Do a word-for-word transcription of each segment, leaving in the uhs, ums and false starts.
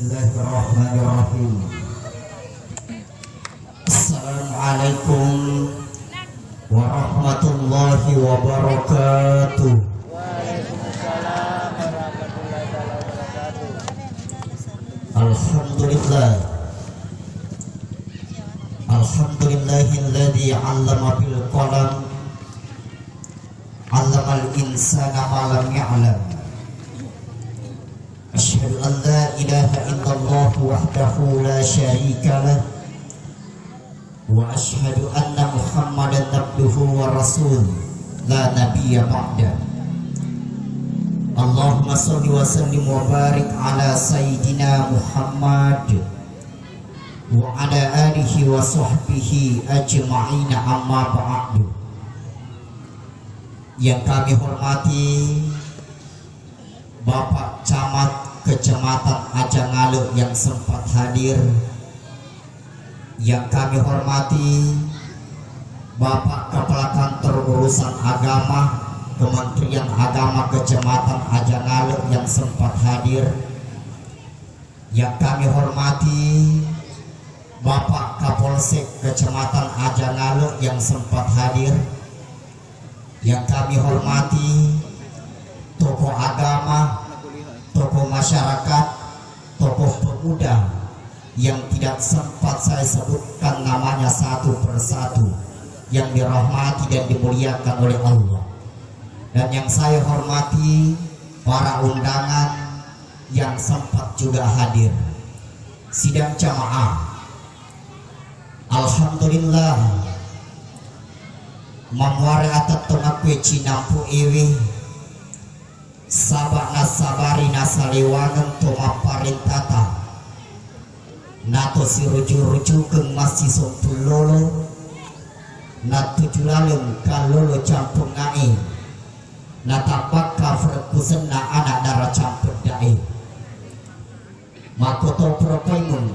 Bismillahirrahmanirrahim. Assalamualaikum warahmatullahi wabarakatuh. Alhamdulillah. Alhamdulillahilladzi 'allama bil qalam. 'Allamal insana ma lam ya'lam. Asyhadu an la ilaha illallah wahdahu la syarika lah. Wa asyhadu anna Muhammadan abduhu wa rasul, la nabiyya ba'da. Allahumma shalli wa sallim wa barik ala sayyidina Muhammad wa ala alihi wa sahbihi ajma'ina, amma ba'du. Yang kami hormati Bapak Camat Kecamatan Ajangale yang sempat hadir, yang kami hormati Bapak Kepala Kantor Urusan Agama Kementerian Agama Kecamatan Ajangale yang sempat hadir, yang kami hormati Bapak Kapolsek Kecamatan Ajangale yang sempat hadir, yang kami hormati tokoh agama, tokoh masyarakat, tokoh pemuda yang tidak sempat saya sebutkan namanya satu persatu, yang dirahmati dan dimuliakan oleh Allah. Dan yang saya hormati para undangan yang sempat juga hadir. Sidang jamaah, alhamdulillah, mamuare atettongekku cinampu ewe, saba nasabari nasalewangeng to mapparentata, nato siruju-rujukeng massisompung lolo, natuju laleng kallolo campengngae, natabbakka ferekkusenna anak dara campeddae. Makkotopro paimeng,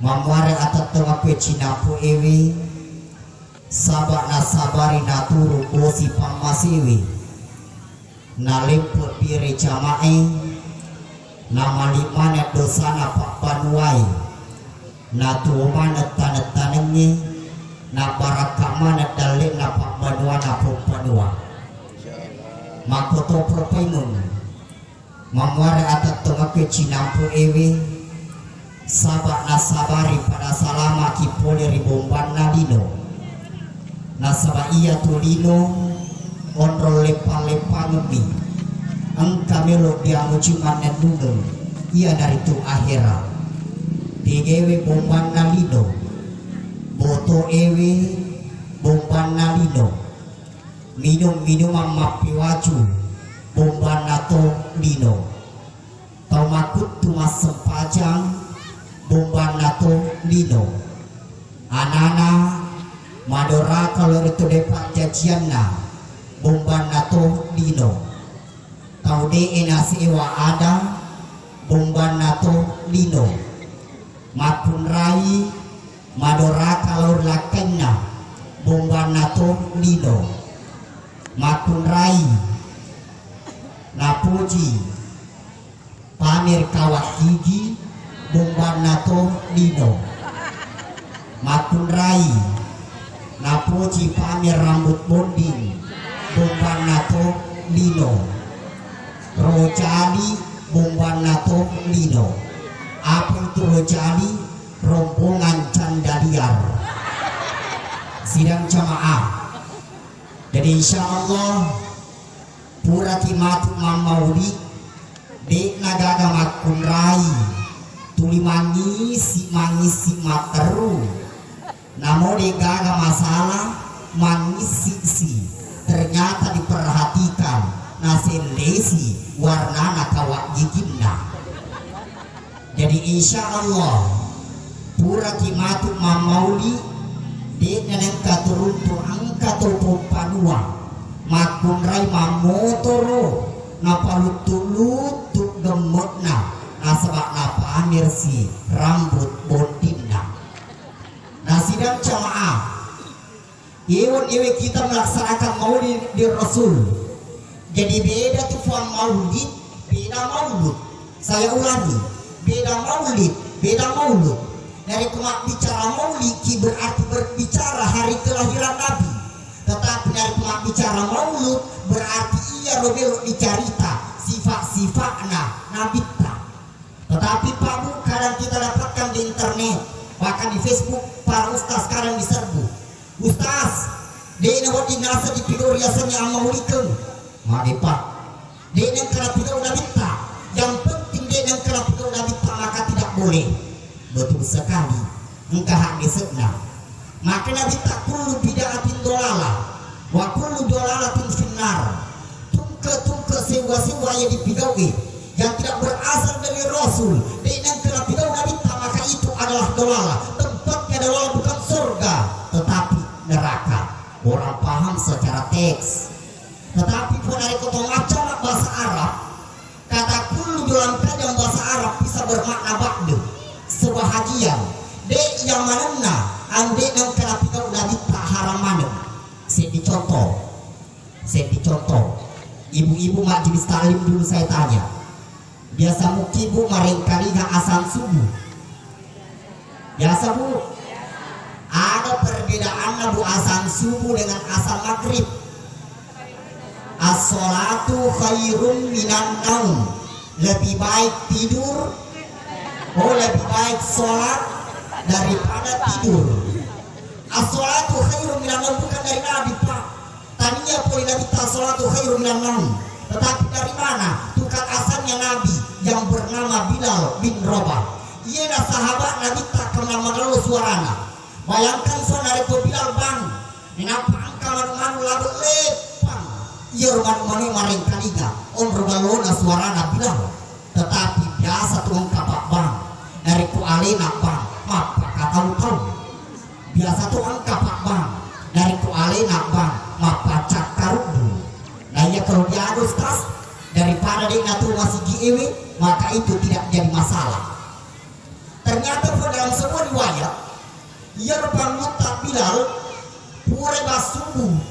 mamuare atettongekku cinampu ewe, saba nasabari naturu bosi pammasewe, nalempe bire jamae, namali maneng dosana pabbanuae, natuo maneng taneng-tanengnge, nabarakka maneng dalle'na pabbanuana pompanua. Makkotopro paimeng, mamuare atettongekku cinampu ewe, saba nasabari pada salamaki pole ri bombanna lino. Nasaba iyatu lino onrong leppang-leppangemmi, engka melo diamuji mannennungeng, iyanaritu ahera. Tegewe bombanna lino, boto ewe bombanna lino. Minung-minumang mappewaju, bombanna to lino. Tau makuttu massempajang, bombanna to lino. Anana madoraka lao ri to de pajjajianna, bombanna to lino. Tau de'e nasewa ada, bombanna to lino. Makkunrai madoraka lao ri lakkainna, bombanna to lino. Makkunrai napoji pamer kawak gigi, bombanna to lino. Makkunrai napoji pamer rambut bonding, bombanna to lino. Rojali, bombanna to lino. Apa itu rojali? Rombongan janda liar. Sidang jamaah. Jadi insya Allah puraki matu mammauli, de'na gaga makkunrai, tuli mangisi-mangisi matteru. Namo de'gaga masalah, mangissisi, ternyata diperhatikan, nasellesi warnana kawak giginna. Jadi insya Allah, puraki matu mammauli, de'na nengka turuntu engka to pompanua, makkunrai mammotoro, napaluttu-luttu gemme'na, nasaba napamersi rambut bondinna. Nah, sidang jamaah, iye weng iye kita melaksanakan maulid di Rasul. Jadi beda tu fuang maulid, beda maulud. Saya ulangi, Beda maulid, beda maulud. Narekko mabbicara maulid ki berarti berbicara hari kelahiran Nabi. Tetapi narekko mabbicara maulud berarti iyaro melo dicarita sifat-sifatna Nabitta. Tetapi Pak Bu, kadang kita dapatkan di internet, bahkan di Facebook, para ustaz kadang diserbu. Ustaz, de'na wedding naseng dipigau riasenna ammaulikeng. Mage Pak. De'na engka napigau Nabitta. Yang penting de'na engka napigau Nabitta maka tidak boleh. Betul sekali. Engka haddese'na. Maka Nabitta kullu bid'atin dolalah. Wa kullu dolalatin finnar. Tungke-tungke sewa-sewa yang dipigau'i yang tidak berasal dari Rasul, de'na engka napigau Nabitta, maka itu adalah dolalah. Tempatnya dolalah, bukan surga, tetapi neraka. Orang paham secara teks. Tetapi pun narekko to macca bahasa Arab, kata kullu dalam kajian bahasa Arab bisa bermakna ba'du, sebahagian. De' yang manenna, ande' nengka napigau Nabitta haram maneng. Seddi contoh. Seddi contoh. Ibu-ibu majelis taklim dulu saya tanya. Biasa mukki Bu marengkalinga asan subuh? Biasa Bu? Ada perbedaanna Bu asan subuh dengan asan maghrib. As-salatu khairum minan naum. Lebih baik tidur. Oh, lebih baik sholat daripada tidur. As-salatu khairum minan naum bukan dari Nabi, Pak. Tania pole Nabitta as-salatu khairum minan naum. Tetapi dari mana? Tukang asannya Nabi yang bernama Bilal bin Rabah. Iyena sahabat Nabitta karena magello suarana. Bayangkan so narekko Bilal bang, inappa engka manu-manu labe leppang. Iyaro manu-manu marengkalinga, onro gallona suarana Bilal. Tetapi biasa tu engka pabbang, narekko alena bang, mappakatau-tau. Biasa tu engka pabbang, narekko alena bang, mappacakkaruddu. Nah iya kalau dia ada ustaz, daripada dia natu masigi ewe, maka itu tidak jadi masalah. Ternyata pun dalam semua riwayat, iyaro pangulutta Bilal pura bassubu,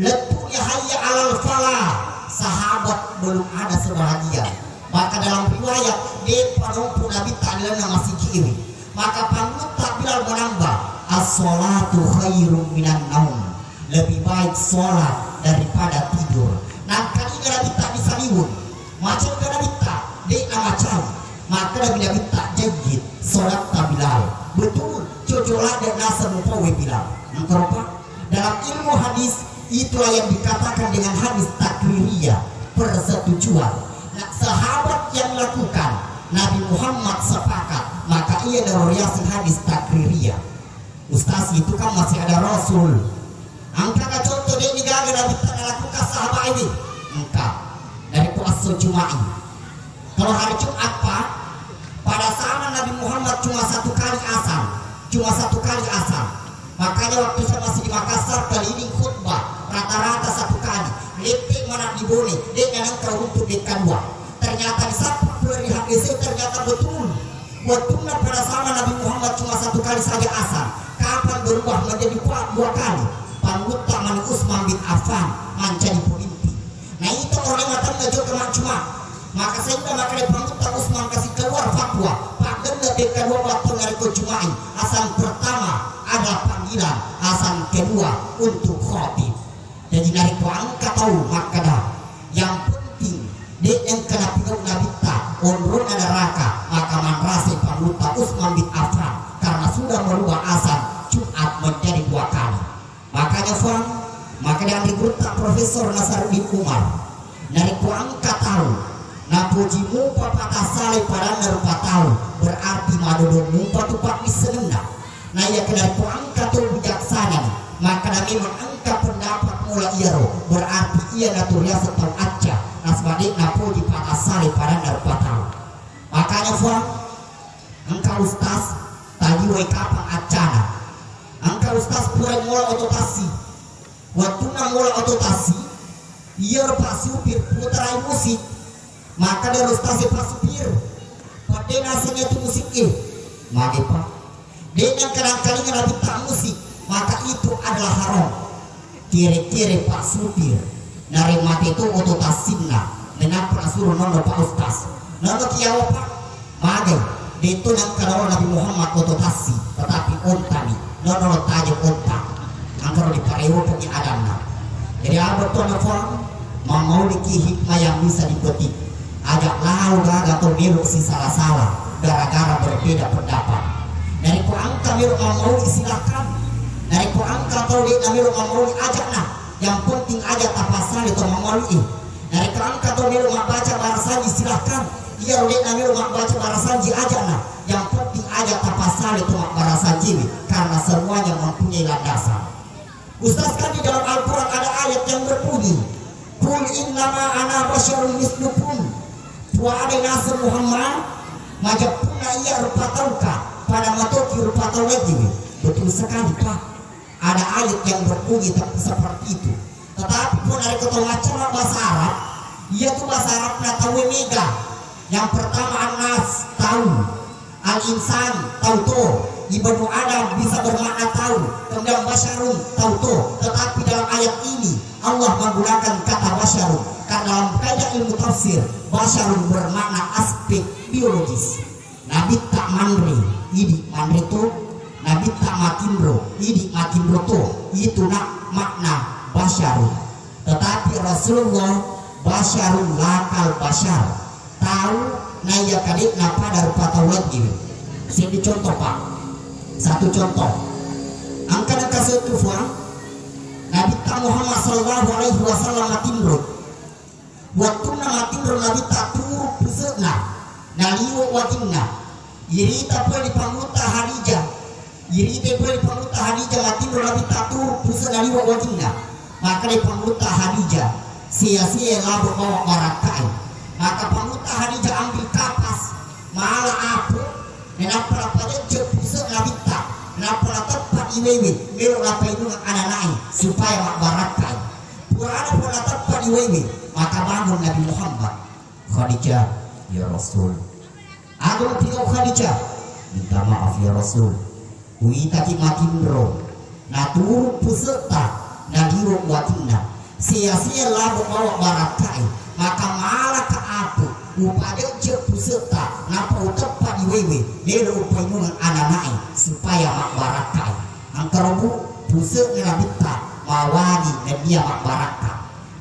lettu'ni hayya alal falah, sahabat belum ada sebahagian. Maka dalam riwayat, de'pa nompu Nabitta ilalenna masigi ewe. Maka pangulutta Bilal menambah, as-salatu khairum minan naum. Lebih baik sholat daripada tidur. Nangkalinga Nabitta bisa liwung. Macai engka Nabitta, de'na macai. Makkeda Nabitta, jayyid, sholatta Bilal. Betul, cocok ladde naseng mupawe Bilal. Engka rupa? Dalam ilmu hadis, itulah yang dikatakan dengan hadis takririyah, persetujuan. Nah, sahabat yang melakukan, Nabi Muhammad sepakat, maka iyanaro riaseng hadis takririyah. Ustaz, itu kan masih ada Rasul. Engka ka contoh, de'ni gaga Nabitta nalakukan sahabat ini. Engka. Dari ku esso Juma'i. Kalau hari Jumat, Pak, pada zaman Nabi Muhammad cuma satu kali asan. Cuma satu kali asan. Makanya waktu saya masih di Makassar, keliling khutbah, rata-rata satu kali. Leppe mana di Bone, de'na nengka untuk deka dua. Ternyata di sapa pura ri H B C, ternyata betul. Wettunna pada zaman Nabi Muhammad cuma satu kali saja asan, kapan berubah menjadi dua, dua kali? Pangulutta mani Utsman bin Affan mancaji pemimpin. Nah, itu orang matang jokka majjuma. Maka sehingga maka pangulutta Utsman kasih keluar fatwa, paggenne deka dua waktu narekko Juma'i, asan pertama adalah panggilan, asan kedua untuk khatib. Jadi narekko engka tau makkeda, yang penting de' engka napigau Nabitta, onrona neraka, maka manrasai pangulutta Utsman bin Affan karena sudah merubah azan Jumat menjadi dua kali. Makanya, Fuang, maka diambil gurutta Profesor Nasaruddin Umar, narekko engka tau napoji mupa patassalai padanna rupa tau, berarti madodong mupa tu pammissengenna. Naiya kenariko engka to bijaksanani, makkeda memang engka pendapat mula iyaro, berarti iyanatu riaseng tau acca, nasaba de' napoji patassalai padanna rupa tau. Makanya, Fuang, engka ustaz taliwai kapang accana. Engka ustaz pura mola oto tassi. Wettunna mola oto tassi, iyaro Pak Supir putarai musik. Makkeda ustaz, Pak Supir, pedde nasengnge tu musik e. Mage, Pak? De' nengka nangkalinga Nabitta musik, maka itu adalah haram. Kere-kere Pak Supir, nareng mate to oto tassinna, menapa nasuro nonno Pak Ustaz? Nonno kiawa, Pak? Magai, de'to nangka nawa Nabi Muhammad oto tassi, tetapi ontami, nono tajo onta. Angkaro diparewopengi adanna. Jadi, apa tuanna Puang? Mammauliki hikmah yang bisa dipetik. Aja lao gaga to melo sisala-sala gara-gara berbeda pendapat. Narekko engka melo mammauli, silakan. Narekko engka tau de'na melo mammauli, ajakna. Yang penting aja tapassale to mammauli. Narekko engka tau melo mabbaca barasanji, silakan. Iyaro de'na melo mabbaca barasanji, ajakna. Yang penting aja tapassale to mabbarasanjiwi, karena semuanya mempunyai landasan. Ustaz, kan di dalam Al-Quran ada ayat yang berbunyi, "Qul innama ana basyarun mislukum." Puadai naseng Muhammad, majeppunna iya rupa tauka, pada matoki rupa tau lagi. Betul sekali, Pak. Ada ayat yang berbunyi te-, seperti itu. Tetapi pun ada ketemu macam bahasa Arab, iya tu bahasa Arab na tahu mega. Yang pertama anas, tahu. Al-insan, tau to. Ibnu Adam bisa bermakna tau. Kemudian basyarun, tau to. Tetapi dalam ayat ini, Allah menggunakan kata basyarun. Karena dalam kaidah ilmu tafsir, basyarun bermakna aspek biologis. Nabitta manre, idi manre to. Nabitta matinro, idi matinro to. Itu nak makna basyarun. Tetapi Rasulullah basyarun lakal basyar. Tau naiya kade'na pada rupa tau lagi. Seddi contoh, Pak. Satu contoh. Engka nengka setu, Fuang. Nabitta Muhammad sallallahu alaihi wasallam matinro. Wettunna matinro Nabitta, turu puse'na, naliwe wajinna. Irita pole ri Pangulutta Hadijah. Irita pole ri Pangulutta Hadijah matinro Nabitta, turu puse'na, liwe wajinna. Maka ri Pangulutta Hadijah, sia-sia labo bawa barakkae. Maka Pangulutta Hadijah ambil kapas, mala apu, nenappa napajejje puse'na Nabitta, nappa nateppa iwewe, melo napainungeng ananae supaya mabbarakkai. Purana pura nateppa iwewe, maka bangun Nabi Muhammad. Khadijah, ya Rasul. Aga mutigau Khadijah? Minta maaf ya Rasul. Kuitaki matinro, naturu puse'ta, naliwe watinna. Sia-sia labo bawa barakkae, maka malaka apu, upajejje puse'ta, nappa uteppa iwewe, melo upainungeng ananae, supaya mabbarakkae. Engkaro, Bu, puse'na Nabitta mawani nennia mabbarakka.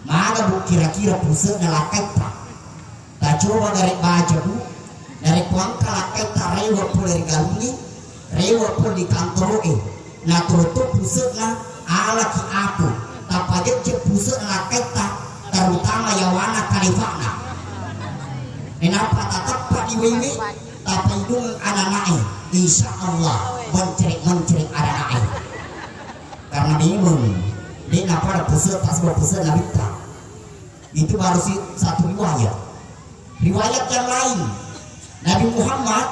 Maga, Bu, kira-kira puse'na lakkaitta? Tacoba gare baja, Bu. Narekko engka lakkaitta rewe pole ri galungnge, rewe pole ri kantoro'e, natoro to puse'na, alaki apu, tapajejje puse'na lakkaitta, terutama yawana kalefa'na. Nenappa tateppa iwewe, tapainungeng ananae, insya Allah mencrek-mencrek ananae. Karena memang de' napada puse'ta sibawa puse'na Nabitta. Itu baru si-, satu riwayat. Riwayat yang lain, Nabi Muhammad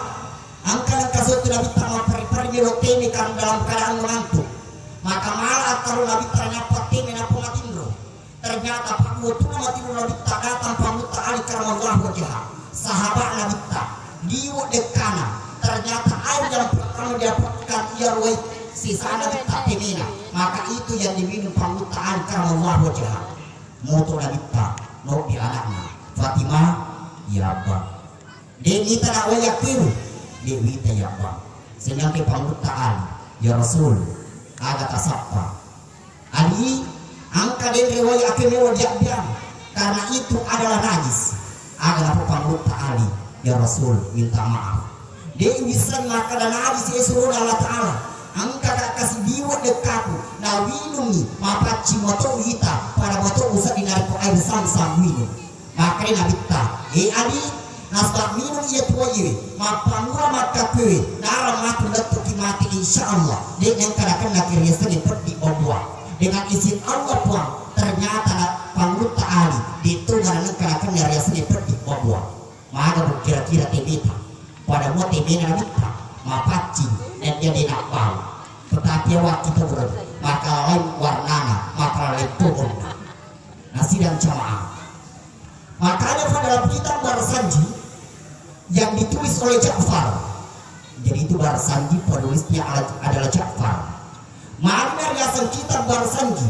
engka nengka setu Nabitta mapperri-perri melo teme karena dalam keadaan mengantuk. Maka mala attaro Nabitta nappa teme nappa matinro. Ternyata pada wettunna matinro Nabitta, datang Pangulutta Ali karramallahu wajhah. Sahabat Nabitta, liwe dekkana. Ternyata air yang pertama didapatkan ia ruwai sisana Nabitta temena. Maka itu yang diminum Pangulutta Ali karramallahu wajhah. Moto Nabitta, nobbi anakna, "Fatimah, ya Abba." De' wita na wai akkiru, de' wita ya Abba. Sehingga ke Pangulutta Ali, "Ya Rasul, aga tasappa?" "Ali, engka denre wai akke mewa diabbiang, karena itu adalah najis." Aga napa Pangulutta Ali, "Ya Rasul, minta maaf. De' wisseng makkeda najis, e surona Allah Ta'ala. Engka ka kasi liwe dekkaku, nawinungi, mapaccing mato wita, pada mato usedding narekko air zam-zam winung." Makkeda Nabitta, "E Ali, nasaba minung iya tuwaiwe, mappamula makkakkuewe, narang matu lettuki mate, insya Allah, de' nengka nakenna riasengnge peddi babua." Dengan izin Allah, Puang, ternyata na Pangulutta Ali, de' to nengka nakenna riasengnge peddi babua. Maga, Bu, kira-kira temeta? Pada mua temena Nabitta, mapaccing, nennia de' nabbau. Tetapi awak kita, Bu, maka lain warnana, maka lain pohonna. Nah, sidang jamaah. Makanya, Pak, dalam kitab Barsanji yang ditulis oleh Ja'far, jadi itu Barsanji penulisnya ala-, adalah Ja'far. Makna riaseng kitab Barsanji,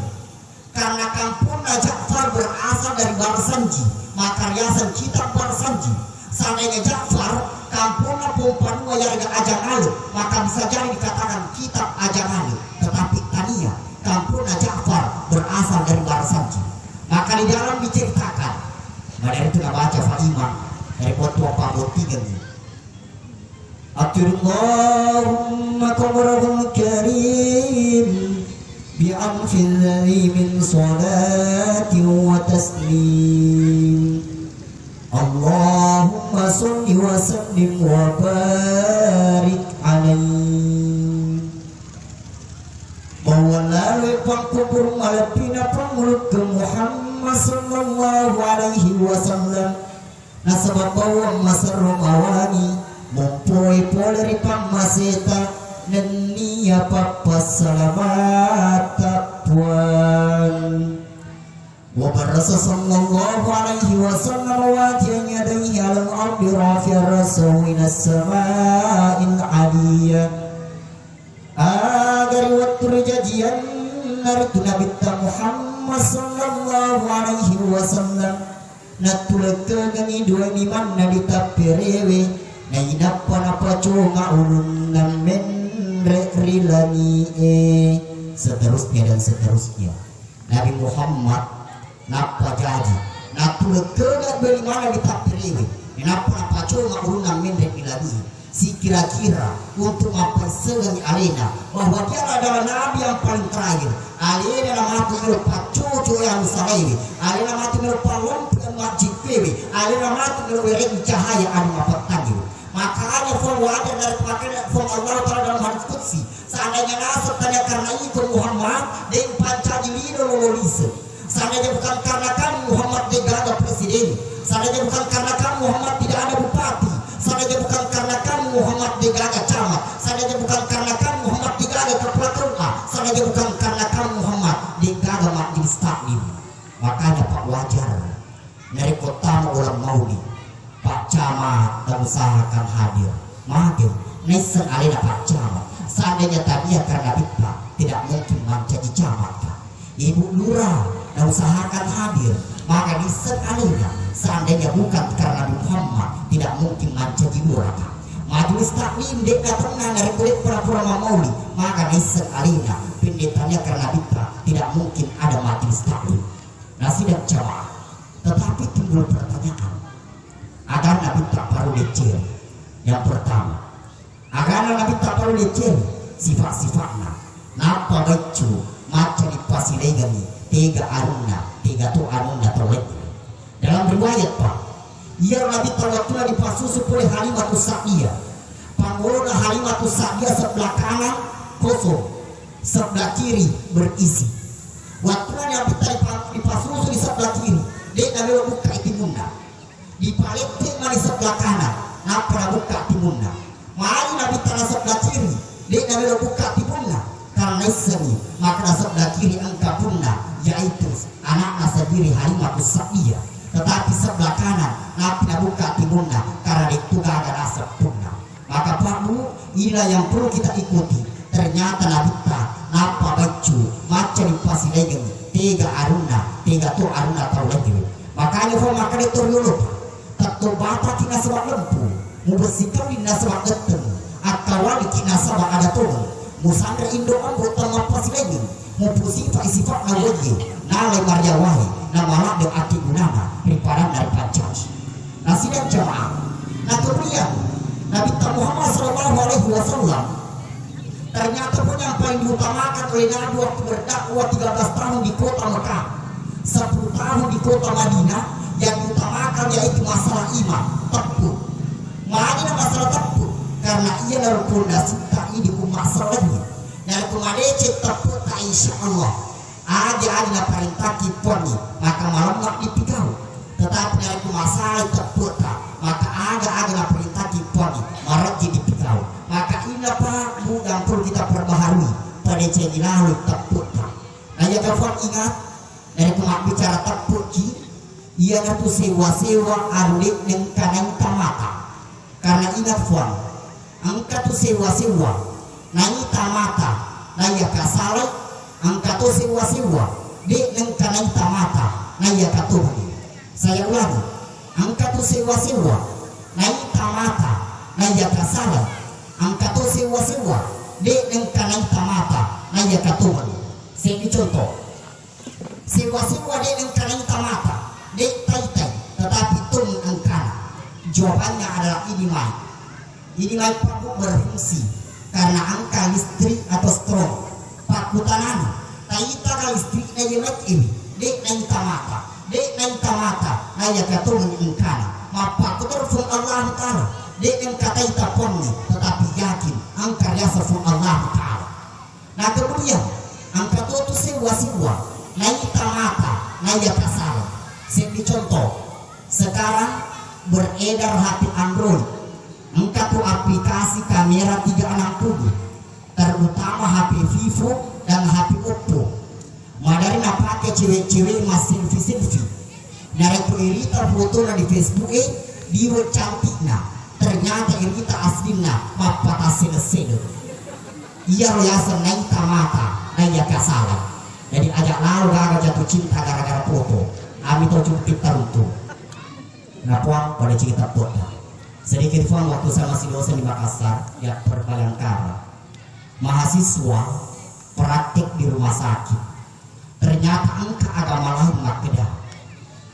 karena kampungnya Ja'far berasal dari Barsanji, maka riaseng kitab Barsanji. Seandainya Ja'far Kamponna Pompa Dua yarega Ajang Aluk, maka bisa jadi dikatakan kitab Ajang Aluk. Tetapi tania, kamponna Ja'far berasal dari Muara Sanji. Maka di dalam diceritakan, pada itu nabaca Faimah dari buat tua pabottigengi. Atir Allahumma qabrahul karim bi anfil min salatin wa taslim. Allahumma salli wa sallim wa barik alaihi. Bawang lalo pangkubur malebbina pangulukku Muhammad sallallahu alaihi wasallam. Nasaba bawang maserro mawangi, mompoe pole ri pammaseta, nennia pappassalamatta Puang. Wa barasa sallallahu alaihi wasallam wadi'an yadaihi alal ardi rafi'ar ra'sahu ilas sama'il aliyah. Aga ri wettu rijajianna ritu Nabitta Muhammad sallallahu alaihi wasallam, nattulekkengengi dua limanna ditapperewe, nainappa napaconga ulunna menre ri langi'e, seterusnya dan seterusnya. Nabi Muhammad nappa jaji, nattulekkenga dua limanna ditapperewe, nainappa napaconga ulunna menre ri langi'e. Sikira-kira untuk mappaissengengi alena bahwa dia adalah nabi yang paling terakhir. Alena namatu ero paccoco e anu salaiwe. Alena matu ero pallompo e anu majjippewe. Alena matu ero wereng cahaya anu mapettangiwe. Makanya Puang wajar dari pakaian Puang Allah Ta'ala dalam hadis qudsi. Seandainya naseng tanya karena iko Muhammad, deng pancaji lino lolo lise. Seandainya bukan karena kamu Muhammad degaga presiden, seandainya bukan karena kamu Muhammad tidak ada bupati, seandainya bukan karena kamu Muhammad degaga camat, seandainya bukan karena kamu Muhammad degaga kepala K U A, seandainya bukan karena kamu Muhammad degaga majelis taklim. Makanya Pak wajar. Narekko tama uleng mauni, Pak Camat, dan usahakan hadir. Mage, naisseng alena Pak Camat. Seandainya tania karena Nabitta, tidak mungkin mancaji camat, Pak. Ibu Lurah, dan usahakan hadir. Maka naisseng alena, seandainya bukan karena Nabi Muhammad, tidak mungkin mancaji lurah, Pak. Majelis taklim de'na tenna narekko de' pura-pura mammauli, maka naisseng alena, pendetanya karena Nabitta, tidak mungkin ada majelis taklim. Nah, sidang jamaah. Tetapi timbul pertanyaan, agana Nabitta parellu deceng? Yang pertama, agana Nabitta parellu deceng sifat-sifatna. Nappa baccu, macca dipasilaingengi, tega arunna, tega to arunna tau laingnge. Dalam riwayat, Pak, iyaro Nabitta wattunna dipasusu pole Halimatus Sa'diyah. Pangolona Halimatus Sa'diyah sebelah kanan kosong, sebelah kiri berisi. Wattunna Nabitta dipa-, dipasusu di sebelah kiri, de' namelo bukka timunna. Dipalette mani sebelah kanan, nappa nabukka timunna. Magi Nabitta na sebelah kiri, de' namelo bukka timunna, karena naissengi, maka na sebelah kiri engka punna, yaitu anakna sendiri Halimatus Sa'diyah. Tetapi sebelah kanan, nappi nabukka timunna, karena de' tu gaga naseng punna. Maka Pak Bu, inilah yang perlu kita ikuti. Ternyata Nabitta, nappa baccu, macca dipasilaingengi, tega arunna, tega to arunna tau laingnge. Makanya Puang makkeda to riolo, Pak, tettobataki nasaba lempu, mubersihkanni nasaba getteng, akkawaliki nasaba ada tongeng, musanre indo ambo temmappasilaingeng, mupusifa'i sifa'na wajie, nalai mariawae, namaladde akkegunana ri padanna ripancaji. Nah, sidang jamaah. Nah, kemudian Nabitta Muhammad sallallahu alaihi wasallam ternyata pun yang paling diutamakan oleh Nabi waktu berdakwah tiga belas tahun di kota Mekah, sepuluh tahun di kota Madinah, yang diutamakan yaitu masalah iman, teppu. Magi na masalah teppu? Karena iyanaro pondasitta idi umma sellengngé. Narekko madécéng tepputta, insya Allah, aja-aja naparéntaki Puangnge, maka malemma dipigau. Tetapi narekko masalai tepputta, maka aga-aga naparéntaki Puangnge, marejji dipigau. Maka inapa budang perlu kita perbaharui, padécéngi laloi tepputta. Nah, iya, telepon, ingat, narekko mabbicara teppuki, iyanatu sewa-sewa anu dé' nengka naita mata. Karena ingat, Puang, engka tu sewa-sewa naita mata, naiya kasalai, engka to sewa-sewa dé' nengka naita mata, naiya katohani. Saya ulangi, engka tu sewa-sewa naita mata, Naiya kasala, engka to sewwa-sewwa, de' nengka naita mata, naiya katomani. Seddi contoh, sewwa-sewwa de' nengka naita mata, de' taitai, tetapi tong engkana. Jawabannya adalah ini mai. Ini mai pabuk berfungsi karena engka listrik atau strong. Pakkutanana, taita ka listrik na ye mai, de' naita mata, de' naita mata, naiya katomani engkana. Mappakkuterfung Allah Ta'ala, de' nengka taita ponni, tetapi yakin engka riaseng Puang Allah Ta'ala. Nah, kemudian engka to tu sewwa-sewwa, naita mata, naiya kasala. Seddi contoh, sekarang beredar H P Android, engka tu aplikasi kamera tiga enam puluh, terutama H P Vivo dan H P Oppo. Madari napake cewek-cewek mas selfie-selfie. Narekko irita fotona di Facebook e, diwe cantikna. Ternyata irita aslinna mappatassele-sele. Iyaro yaseng naita mata, naiya kasala. Jadi aja lao gaga jatuh cinta gara-gara foto. Ami tau cukup pintar untuk. Napuang pada cerita kota. Sedikit Fuang, waktu saya masih dosen di Makassar, ya, Perbayangkara. Mahasiswa praktek di rumah sakit. Ternyata engka agama lain makkeda,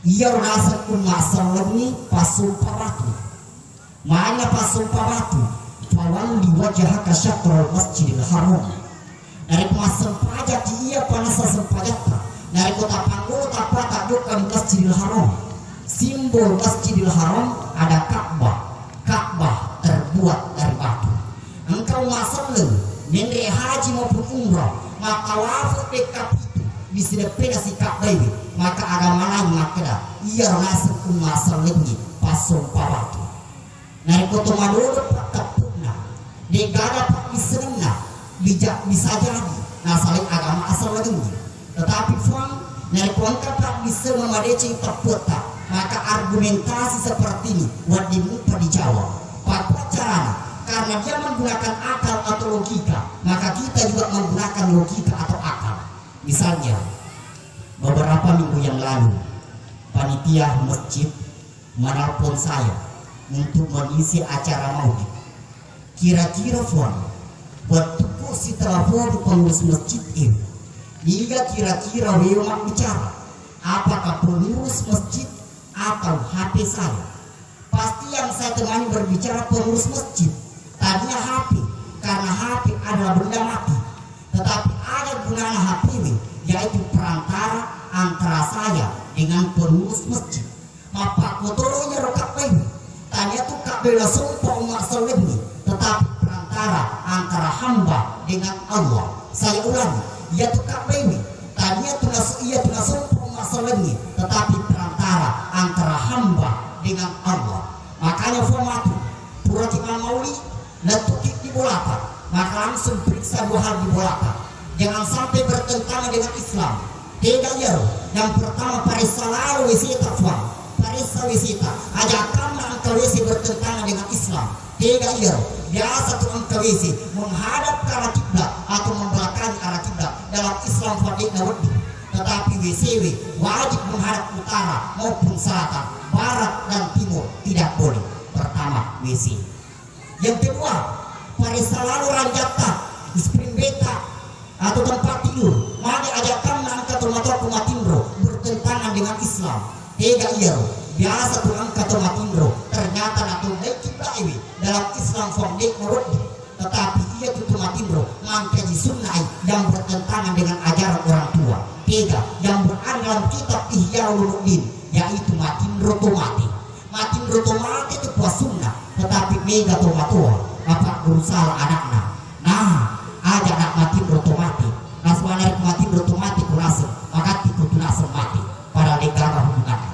iyaro naseng umma sellengngi passompa batu. Magi napassompa batu, fawalli wajhaka syatral masjidil haram. Narekko massempajaki iya panessa sempajatta, narekko tapanggolo tappa tajokka di Masjidil Haram. Simbol Masjidil Haram ada Ka'bah. Ka'bah terbuat dari batu. Engka umma selleng, menre haji maupun umrah, mattawafu pekka pitu di sideppena si Ka'bah iwe, maka agama lain makkeda, iyaro naseng umma sellengngi passompa batu. Narekko to madodong patteppu'na, de'gaga paddissengenna, bija-, bisa jadi nasalai agama asal laingnge. Tetapi Fuang, narekko engka paddissengeng madeceng teppu'ta, maka argumentasi seperti ini wedding mupa dijawab. Pakua carana, karena dia menggunakan akal atau logika, maka kita juga menggunakan logika atau akal. Misalnya, beberapa minggu yang lalu, panitia masjid menelpon saya untuk mengisi acara maulid. Kira-kira Fuang, wettukku sitelepon pengurus masjid ini, niga kira-kira wewe mabbicara? Apakah pengurus masjid atau H P saya? Pasti yang saya temani berbicara pengurus masjid. Tadinya H P, karena H P adalah benda mati. Tetapi ada gunanya H P ini, yaitu perantara antara saya dengan pengurus masjid. Mappakkutoyaro Ka'bah ini. Tania tu Ka'bah la sompa umma sellengngi, tetapi perantara antara hamba dengan Allah. Saya ulangi, iya tu Ka'bah ini. Tania tu nas-, iya tu nasompa umma sellengngi, tetapi perantara antara hamba dengan Allah. Makanya Fuang matu, puraki mammauli, lettuki di bolata, maka langsung periksa dua hal di bolata. Jangan sampai bertentangan dengan Islam. Tega iyaro? Yang pertama, paressa lalo W C ta, Fuang. Paressa W C ta. Aja kamma engka W C bertentangan dengan Islam. Tega iyaro? Biasa tu engka W C menghadap ke arah kiblat atau membelakangi arah kiblat. Dalam Islam, Fuang, de'na wedding. Tetapi W C we wajib menghadap utara maupun selatan, barat dan timur, tidak boleh. Pertama, W C. Yang kedua, paressa lalo ranjatta, spring bed ta, atau tempat tidur. Magi aja kamma engka tomatoakku matinro bertentangan dengan Islam. Tega iyaro? Biasa tu engka to matinro, ternyata natondai kiblat iwe. Dalam Islam, Fuang, de'na wedding. Tetapi iya tu tu matinro mancaji sunnah yang bertentangan dengan ajaran orang tua. Tega? Yang berada dalam kitab Ihya Ulumuddin, yaitu matinro to mate. Matinro to mate tu puassunna, tetapi mega to matoa mapagguru sala anakna. Nah, aja anak matinro to mate. Nasaba narekko matinro to mate ku naseng, magatti ku tu naseng mate. Padahal de'gaga hubunganna.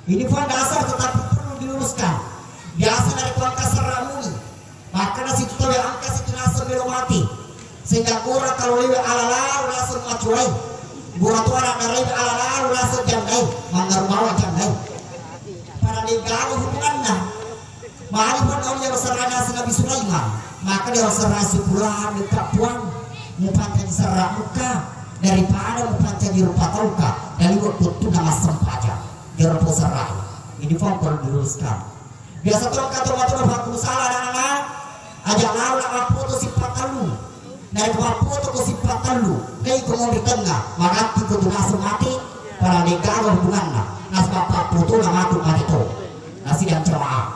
Ini, Fuang, dasar tetapi perlu diluruskan. Biasa narekko engka serra muni, makkeda situ tauwe, engka situ naseng melo mate. Sehingga gora kalo lewe ala lalo naseng macoai. Gora to anak darai ala lalo naseng janggai, mangngaru bawang janggai. Pada de'gaga hubunganna. Magi pun tau iyaro serrana si Nabi Sulaiman, maka dia serra sipulana ka Puang, mupancaji serra muka daripada mupancaji rupa tauka dari waktu tu nama sempajang. Jero po serra. Ini pun perlu diluruskan. Biasa to engka tomatoa napagguru sala anak-anak, aja lao na mappoto sippa tellu. Narekko mappoto ko sippa tellu, naiko monri tengnga, magatti ko tu naseng mate, pada de'gaga hubunganna, nasaba pappotona matu mate to. Nasidang jamaah.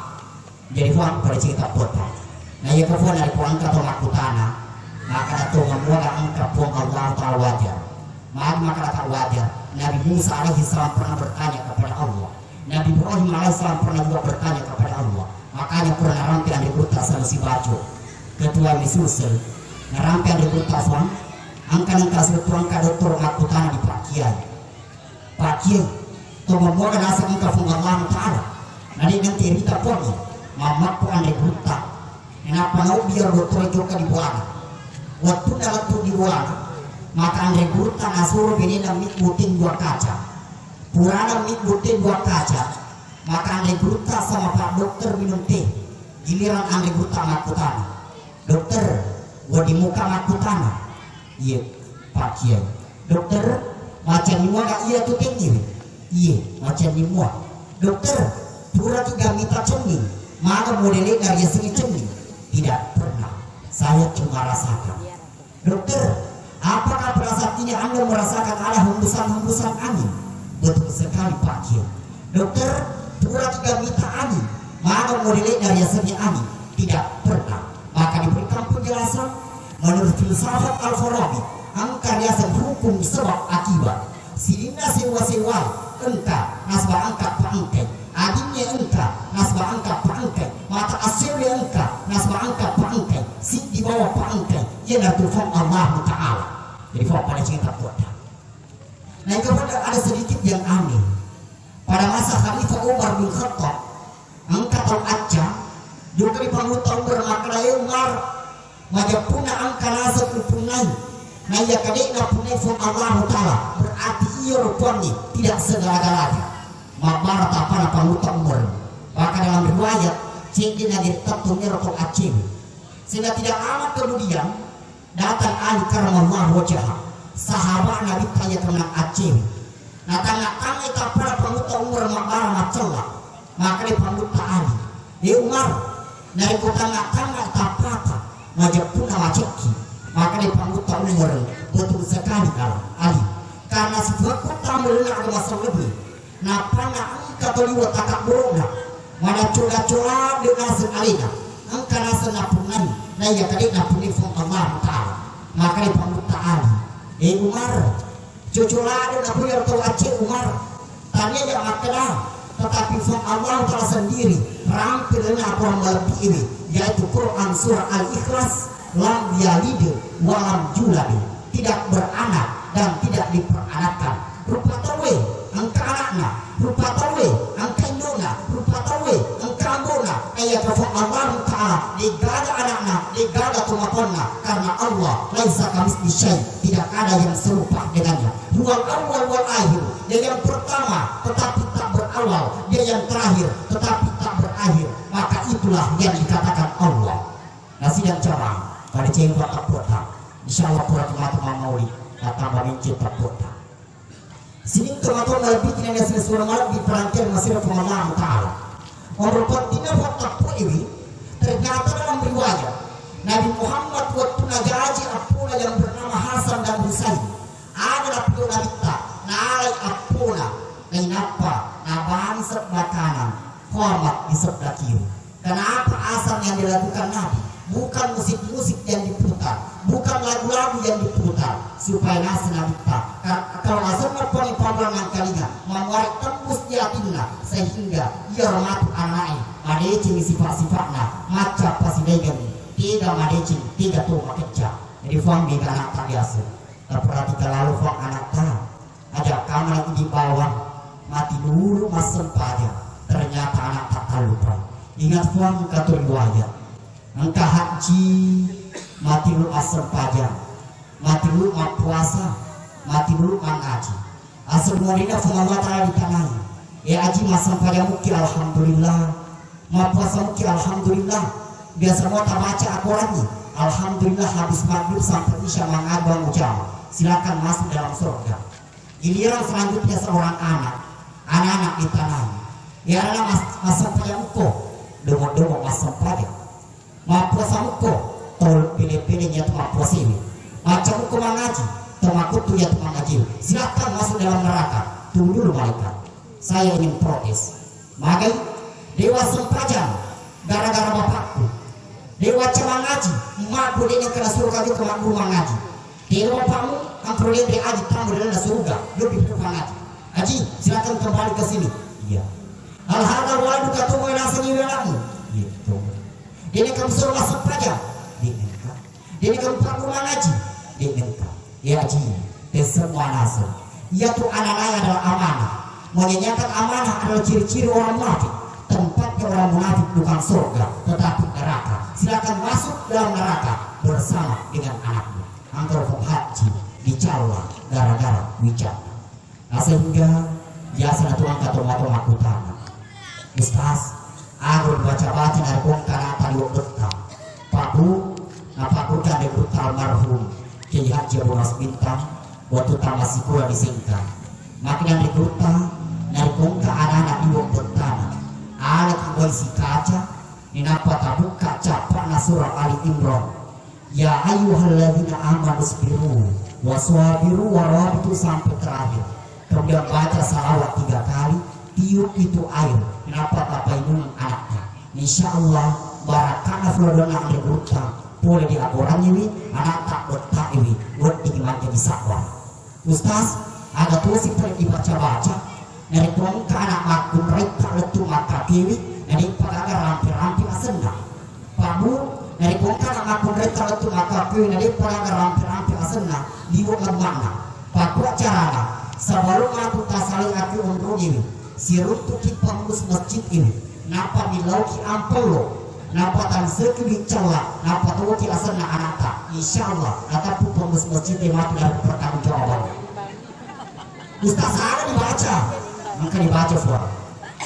Jadi Puang pada cerita kota. Nah, iya ko Puang narekko engka to makkutana, maka to mamuaga engka Puang Allah Ta'ala wajar. Maka, maka tak wajar. Nabi Musa alaihi salam pernah bertanya kepada Allah. Nabi Ibrahim alaihissalam pernah juga bertanya kepada Allah. Makanya pura narampe anre gurutta sama si Baco. Ketua Misulsel. Narampe anre gurutta Puang. Engka nengka sebetulnya engka dokter makkutana di Pak Kiai. Pak Kiai, to mamuaga naseng engka Puang Allah Ta'ala. Nadi nanti rita Puang. Mamakku anre gurutta. Nappa naobbi iyaro dottoro jokka di Buana. Wettunna lettu di Buana, maka anre gurutta nasuro benena mibbu teng dua kaca. Purana mibbu teng dua kaca, maka anre gurutta sama Pak Dokter minum teh. Giliran anre gurutta makkutana, "Dokter, wedding muka makkutana?" "Iye, Pak Kiai." "Dokter, macenni muaga iya tu tengngi?" "Iye, macenni mua." "Dokter, puraki ga mita cenning? Maga modele'na riasengnge cenning?" "Tidak pernah. Saya cuma rasakan." "Dokter, apakah perasaan ini Anda merasakan ada hembusan-hembusan angin?" "Betul sekali, Pak Kiai." "Dokter, puraki ga mita angin? Maga modele'na riasengnge angin?" "Tidak pernah." Maka diberikan penjelasan, menurut filsafat Al-Farabi, engka riaseng hukum sebab akibat. Sininna sewwa-sewwae engka, nasaba engka paengkai. Adingnge engka, nasaba engka paengkai. Mata assewe engka, nasaba engka paengkai. Siddi bawa paengkai. Iyanatu Puang Allahu Ta'ala. Jadi, Puang pada cerita kota. Nah, itu pada ada sedikit yang aneh. Pada masa Khalifah Umar bin Khattab, engka tau acca, jokka ri Pangulutta Umar, makkeda, "E Umar, majeppunna engka naseng upunnai. Naiya kade'na punnai Puang Allahu Ta'ala, berarti iyaro Puangnge tidak segala-galanya." Mabbara tappana Pangulutta Umar. Bahkan dalam riwayat, cedde nagere tettong iyaro tau accewe. Sehingga tidak lama kemudian, datang Ali karramallahu wajhah, sahabat Nabitta iya tau accewe. Natangnga-tangngai tappana Pangulutta Umar mabbara maccella. Makkedai Pangulutta Ali, "E Umar, narekko tangnga-tangnga tappata, majeppunna macekki." Makkedai Pangulutta Umar, "Betul sekali, Kala Ali. Karena sifat tamu lena ada masalah lebih." Nappanna engka to liwe' takabburu'na, madacco-dacco ladde' naseng alena, engka naseng napunnai, naiya kade'na punnai Puang Allahu Ta'ala. Makkedai Pangulutta Ali, "E Umar, coco ladde' napunnai iyaro tau acce Umar. Taniaja makkeda, tetapi Puang Allahu Ta'ala sendiri rampe lena aturan malebbi'e, yaitu Quran surah Al-Ikhlas, lam yalid wa lam yulad." Tidak beranak dan tidak diperanakkan. Rupa tauwe engka anakna, rupa tauwe engka indona, rupa tauwe engka ambona. Iya ka Puang Allahu Ta'ala, de'gaga anakna, de'gaga tomatoanna, karena Allah laisa kamitslihi syai, tidak ada yang serupa dengannya. Huwal awwal wal akhir, dia yang pertama tetapi tak berawal, dia yang terakhir tetapi tak berakhir. Maka itulah yang dikatakan Allah. Nasidang jamaah, pada cengkua tappuatta. Insyaallah pura matu mammauli, natamba menceng tappuatta. Sining tomatoa malebbi kinana sila sura malebbi perangkir masira Puang Allah Ta'ala. Onro pentingna fattappuiwi, ternyata dalam riwayat, Nabi Muhammad wettunna jaji appona yang bernama Hasan dan Husain, ada napido Nabitta, nalai appona, nainappa, nabani sebelah kanan, hormat di sebelah kiri. Kenapa azan yang dilakukan Nabi? Bukan musik-musik yang diputar, bukan lagu-lagu yang diputar, supaya naseng Nabitta. Ka-, kalau azanna pole pabrangang kalinga, mamuare tembus di atinna, sehingga iyaro matu anaknya, madeceng sifat-sifatna, macca pasidaigani, tega madeceng, tega to makecca. Jadi, Puang, mega anakta biasa. Taperhatikan lalu, Puang, anakta. Aja kamana idi bawang, mati dulu massempajang. Ternyata anakta tallupa. Ingat, Puang, engka tu riwayat. Engka haji, mati dulu massempajang. Mati dulu mappuasa, mati dulu mangaji. Asal muarina Puang Allah Ta'ala ditanai. E aji, massempajang mukki, alhamdulillah. Mappuasa mukki, alhamdulillah. Biasa mua tabaca akoranni, alhamdulillah, habis maghrib sampai isya mangabang ujama. Silakan masuk dalam surga. Giliran selanjutnya seorang anak, anak-anak ditanai. Ya Allah, mas-, massempajang mukko. Domo-domo massempajang. Mappuasa mukko, tau pele-pele iyatu mappuasiwi. Macca mukko mangaji, tau makkuttu iyatu mangajiwi. Silakan masuk dalam neraka. Tunggu dulu malaikat. Saya ingin protes. Magai, dewa sempajang gara-gara bapakku. Dewa ca mangaji, emakku de' nengka nasuroka jokka magguru mangaji. Dewa bapakmu, engka ro denre aji tammu ri lalenna suruga, lebbi pi mangaji. Aji, silakan kembali ke sini. Iya. Hal hadza waladuka, to nasengngi anakmu? Iya, to. De' nengka musuro massempajang? De' nengka. De' nengka mupagguru mangaji? De' nengka. Ya Aji, te semua naseng. Iyatu anak-anak adalah amanah. Menyanyiakan amanah adalah ciri-ciri orang munafik. Tempatnya orang munafik bukan surga, tetapi neraka. Silakan masuk dalam neraka bersama dengan anakmu. Engka ro Haji dicalla gara-gara wijang. Nah, sehingga biasa na tu engka tomatoa makkutana, "Ustaz, aga dibaca-baca narekko engka ana'ta ri webbetta?" Pak Bu, napakkutana ri gurutta almarhum Kiai Haji Abu Nas Bintang, wettu tamassikola di Sengkang. Makkeda ri gurutta, narekko engka ana'na ri webbettana, alaki wae sikaca, nainappa tabukka cappa'na surah Ali Imran. "Ya ayyuhalladzina amanu isbiru wa sabiru wa rabitu," sampai terakhir. Kemudian baca salawat tiga kali, tiup itu air, nainappa tapaimung ana'ta. Insya Allah, barakana fuladonna anre gurutta, pole diakorangiwi ana'ta, bettaiwi, wedding mancaji sabar. Ustaz, aga tosi pale dibaca-baca, narekko engka ana' makkunraitta lettu makkakewi, na de'pa gaga rampe-rampe asenna. Pak Bu, narekko engka ana' makkunraitta lettu makkakewi, na de'pa gaga rampe-rampe asenna, liwe' lemma'na. Pakua carana, sebelum matu tasalai ake onrongiwi, siruntuki pengurus masjid iwi. Nappa millauki ampello, nappa tanseki biccalla, nappa toki asenna ana'ta. Insya Allah, nateppu pengurus masjid e matu dari pertanggung jawaban. Ustaz, aga dibaca? Engka dibaca, Fuad.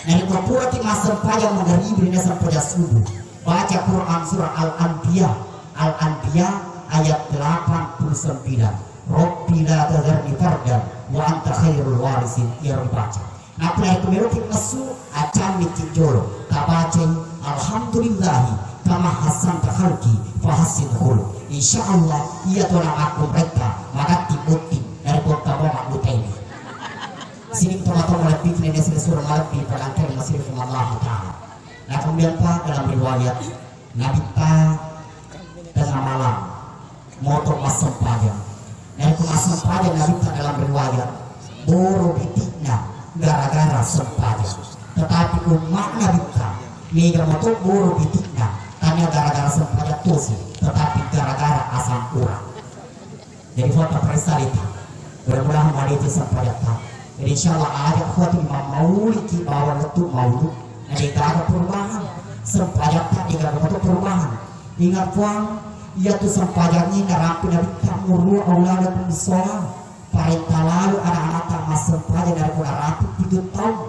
Narekko puraki massempajang magaribi ri sempajang subuh, baca Quran surah Al-Anbiya. Al-Anbiya ayat delapan puluh sembilan. "Rabbi la tazarni fardan wa anta khairul warisin." Iyaro dibaca. Nappa narekko meloki messu, accammiki jolo, tabacai, "Alhamdulillahi kama hassanta khalqi fahassin khuluq." Insya Allah, iyatu ana' makkunraitta magatti botting narekko engka mua mabbutaini. Sining tomatoa malebbiki, nenne sila suro malebbi, padangkani masiri Puang Allah Ta'ala. Nah, kemudian, Pak, dalam riwayat, Nabitta tengah malam moto massempajang. Narekko massempajang Nabitta dalam riwayat, boro biti'na gara-gara sempajang. Tetapi umma' Nabitta mega moto boro biti'na, tania gara-gara sempajang tosi, tetapi gara-gara asam urat. Jadi, Fuad, taparessa aleta. Mudah-mudahan madeceng sempajatta. Jadi, insya Allah, aja' Fuad tu mammauliki bawang lettu maulu. Na de'gaga perubahan. Sempajatta de'gaga moto perubahan. Ingat, Fuad, iyatu sempajangnge narampi Nabitta, "Muru auladakum bis shalah." Parenta lalu ana'-ana'ta massempajang narekko narapi pitu taung.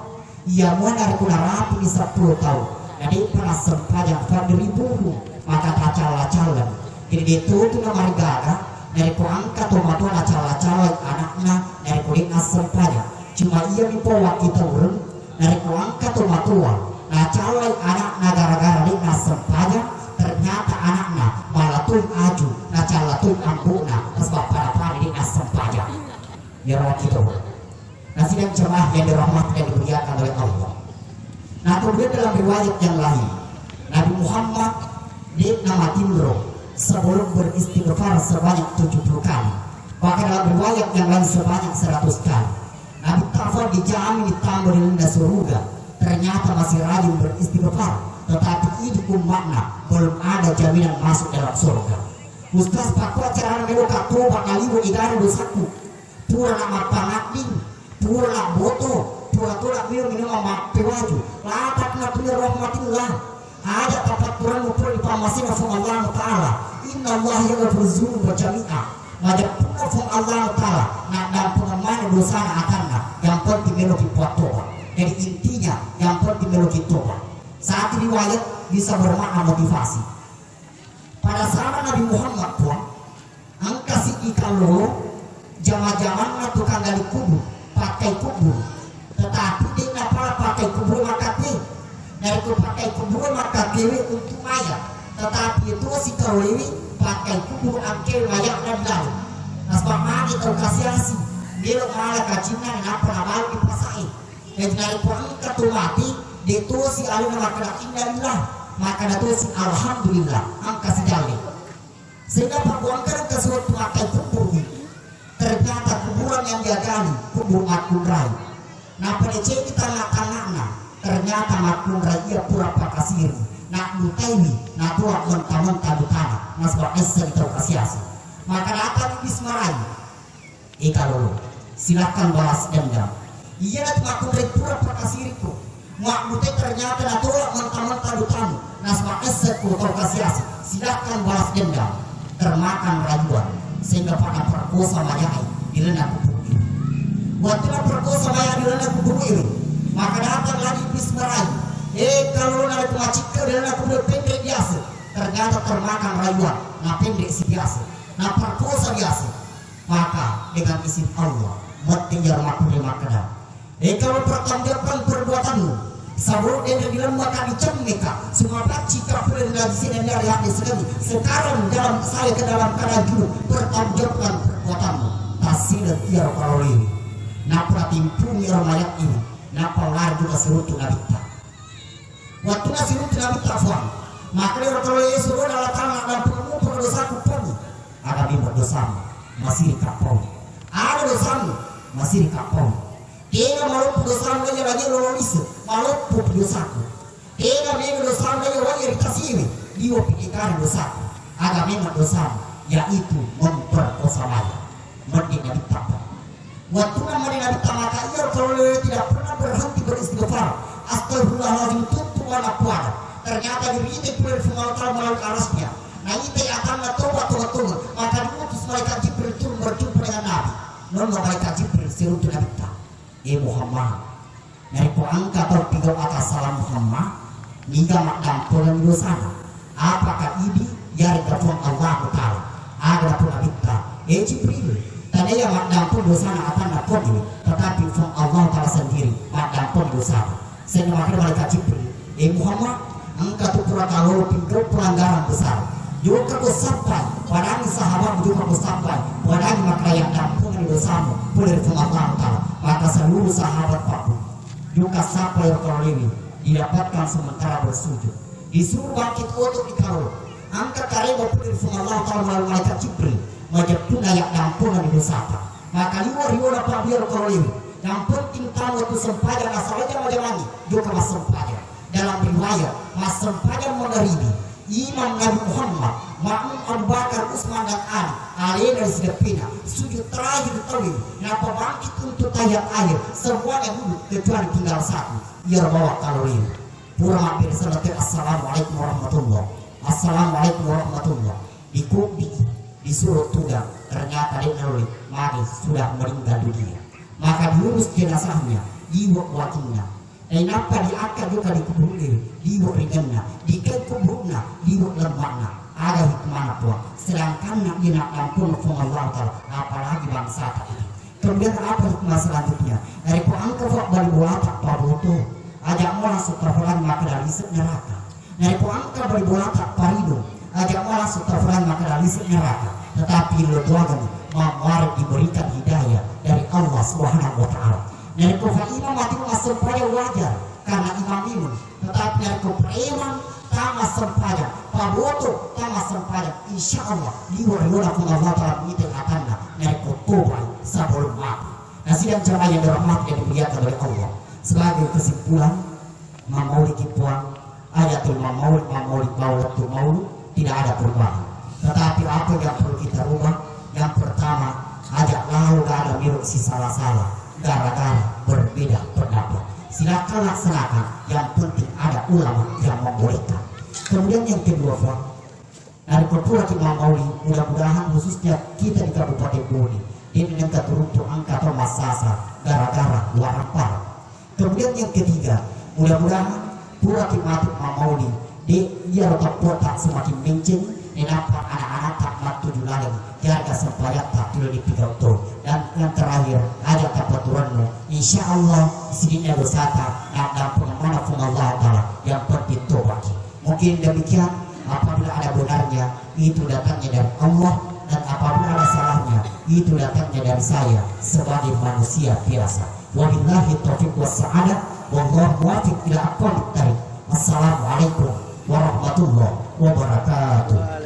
Iya mua narekko narapini seppulo taung, na de'pa nassempajang, fadribuhum, maka tacalla-callani. Jadi, de' totu namarigaga narekko engka tomatoa nacalla-callai ana'na narekko de' nassempajang. Cuma iyami pole wakkitaureng, narekko engka tomatoa nacallai ana'na gara-gara de' nassempajang, ternyata ana'na mala toi aju, nacalla toi ambo'na, pas bappada-pada de' nassempajang. Iyaro wakkitaureng. Nah, sidang jemaah yang dirahmati dan dimuliakan oleh Allah. Nah, kemudian dalam riwayat yang lain, Nabi Muhammad de' namatinro sebelum beristighfar sebanyak tujuh puluh kali. Bahkan dalam riwayat yang lain sebanyak seratus kali. Nabitta, Fuad, dijamin ditambah di lalenna suruga. Ternyata masih rajin beristighfar. Tetapi idi' umma'na belum ada jaminan masuk dalam surga. Ustaz, pakua carana meloka toba naliwe' egana dosaku. Purana mappangadding, purana boto, pura tola miro minumang mappewaju. Latakna tu rahmatillah. Aja' tapatturannu pura ri pammasena Fuang Allah Ta'ala. Inna Allah yaghfiru dzunuba jami'a. Majeppunna Fuang Allah Ta'ala, naddampengeng maneng dosana atanna. Yang penting meloki Fuang toba. Jadi, intinya, yang penting meloki toba. Satu riwayat bisa bermakna motivasi. Pada zaman Nabi Muhammad, Fuang, engka siddi kallolo jama-jamanna tukang gali kubur, pakkai kubur. Tetapi de' napala pakkai kubur makkatte. Narekko pakkai kuburu makkakkewe untu maya, tetapi itu sikawewe pakkai kuburu angkewe maya'na di laleng. Nasaba magi tau kasiasi, melo mala kacinna nappa nabalu di pasae. Jadi narekko engka tu mati, de tosi alena makkeda innalillah, makkeda tosi alhamdulillah, engka sijalle. Sehingga pabbuangkan ke suatu makai kuburu, ternyata kuburan yang dia gali kubur makkunrai. Nappa deceng di tanah-tanahna, ternyata makkunrai ia pura pakasiri, nak dutaiwi, natua mentah-mentah dutana, nasaba essa di tau kasiasi. Maka datang iblis marai. Ika lolo, silahkan balas dendam. Iya natu makkunrai pura pakasiriko. Makkutai ternyata natolak mentah-mentah dutamu. Nasaba essekko tau kasiasi. Silahkan balas dendam. Termakan rayuan. Sehingga pada perkosa mayai di lena kuburu. Waktu na perkosa mayai di lena kuburu, maka datang lagi iblis marai. Eh, kalau na itu macikka di lena kuburu pendek biasa. Ternyata termakan rayuan. Na pendek si biasa. Na perkosa biasa. Maka dengan izin Allah, mette iyaro makkunrai makkeda, engka lo pertanggungjawabkan perbuatanmu. Sabo denre dilemma ka dicemmeka, semua pacci ka pole ri lagi sini dari hati sekali. Sekarang dalam saya ke dalam keadaan junub, pertanggungjawabkan perbuatanmu. Tasila iyaro kalolewi. Nappa timpuni iyaro mayat ini, nappa lari juga siruntu nabitta. Wattunna siruntu nabitta Puang, makkeda ro kalolewi, surona Allah Ta'ala, nampuna mupa dosaku Puang. Aga memeng dosamu, masiri kappau. Aga dosamu, masiri kappau. Tega maloppo dosamu iya lagi lolo lise, maloppo pi dosaku. Tega mega dosamu iya wajja ri tasiwi, liwa pi ikari dosaku. Aga memeng dosamu, yaitu memperkosa mayat. Mending nabitta Puang. Wattunna mani Nabitta maka iyaro kalolewe tidak pernah berhenti beristighfar. Astagfirullahaladzim, tuttu wana puada. Ternyata diritai pole ri Puang Allah Ta'ala melalui arasnya. Naitai atanna toba tonga-tonga. Maka diutus malaikat Jibril turun berjumpa dengan Nabi. Nonno malaikat Jibril siruntu Nabitta. E Muhammad, narekko engka tau pigau atasala Muhammad, niga maddampengeng dosana? Apakah idi yarega Puang Allahu Ta'ala? Aga napau Nabitta, e Jibril, tania maddampeng dosana atanna Puang, tetapi Puang Allahu Ta'ala sendiri maddampeng dosana. Sehingga makkeda malaikat Jibril, e Muhammad, engka tu pura kalo pigau pelanggaran besar. Jokka ko sappai, padangi sahabatmu jokka ko sappai, padangi makkeda yaddampengeng dosamu pole ri Puang Allahu Ta'ala. Maka seluruh sahabat pabbu. Jokka sappai ro kalolewe, didapatkan sementara bersujud. Disuruh bangkit oto di kalo. Engka kareba pole ri Puang Allahu Ta'ala melalui malaikat Jibril, majeppunna yaddampengeng dosata. Maka liwa riona pabbu iyaro kalolewe. Yang penting tama tu sempajang, asal aja majalangi jokka massempajang. Dalam riwayat, massempajang magaribi, Imam Nabi Muhammad, makmum Abu Bakar, Utsman, dan Ali, alena ri sideppena, sujud terakhir tauwe, nappa bangkit untuk tahiyat akhir, semuanya duduk kecuali tinggal satu, iyaro bawang kalolewe. Pura mabbere salawat, "Assalamualaikum warahmatullah. Assalamualaikum warahmatullah." Dikubbi, disuruh tuga, ternyata de' naloi, magi sudah meninggal dunia. Maka diurus jenazahnya, liwe' wakinna. Nainappa diakka jokka di kuburu'e, liwe' rigenna, dikai kuburu'na, liwe' lemma'na. Aga hikmahna Puang? Sedangkanna iya naddampengeng Puang Allah Ta'ala, apalagi bangsata ini. Kemudian apa hikmah selanjutnya? Narekko engka Puang bali bolata paboto, aja' mo langsung tafalang makkeda lise' neraka. Narekko engka bali bolata parido, aja' mo langsung tafalang makkeda lise' neraka. Tetapi lo doakan, mammuare diberikan hidayah dari Allah Subhanahu wa Ta'ala. Narekko fa imam mati massempajang wajar, karena imam ini. Tetapi narekko preman tama sempajang, paboto tama sempajang, insya Allah liwe' riona Puang Allah Ta'ala mitai atanna narekko tobai sebelum mati. Nah, sidang jamaah yang dirahmati dan dimuliakan oleh Allah, sebagai kesimpulan, mammauliki Puang, ayatul mammaulid, mammaulid bawang lettu maulud, tidak ada perubahan. Tetapi apa yang perlu kita rubah? Yang pertama, aja' lao gaga melo sisala-sala gara-gara berbeda pendapat. Silakan laksanakan, yang penting ada ulama yang membolehkan. Kemudian yang kedua, Pak, narekko puraki mammaulid, mudah-mudahan khususnya kita di Kabupaten Bone, de' nengka turuntu angka atau massasa gara-gara warampara. Kemudian yang ketiga, mudah-mudahan puraki matu mammaulid, de' iyaro tappuatta semakin menceng, nainappa anak-anakta mattuju laleng, jaga sempajatta tulung dipigau to. Dan yang terakhir, aja' tapaturannu, insya Allah sininna dosata naddampengeng maneng Puang Allah Ta'ala. Yang penting tobat. Mungkin demikian, apabila ada benarnya, itu datangnya dari Allah, dan apabila ada salahnya, itu datangnya dari saya sebagai manusia biasa. Wabillahi taufiq wassa'adah, wallahu muwaffiq ila aqwamit thariq. Assalamualaikum warahmatullahi wabarakatuh.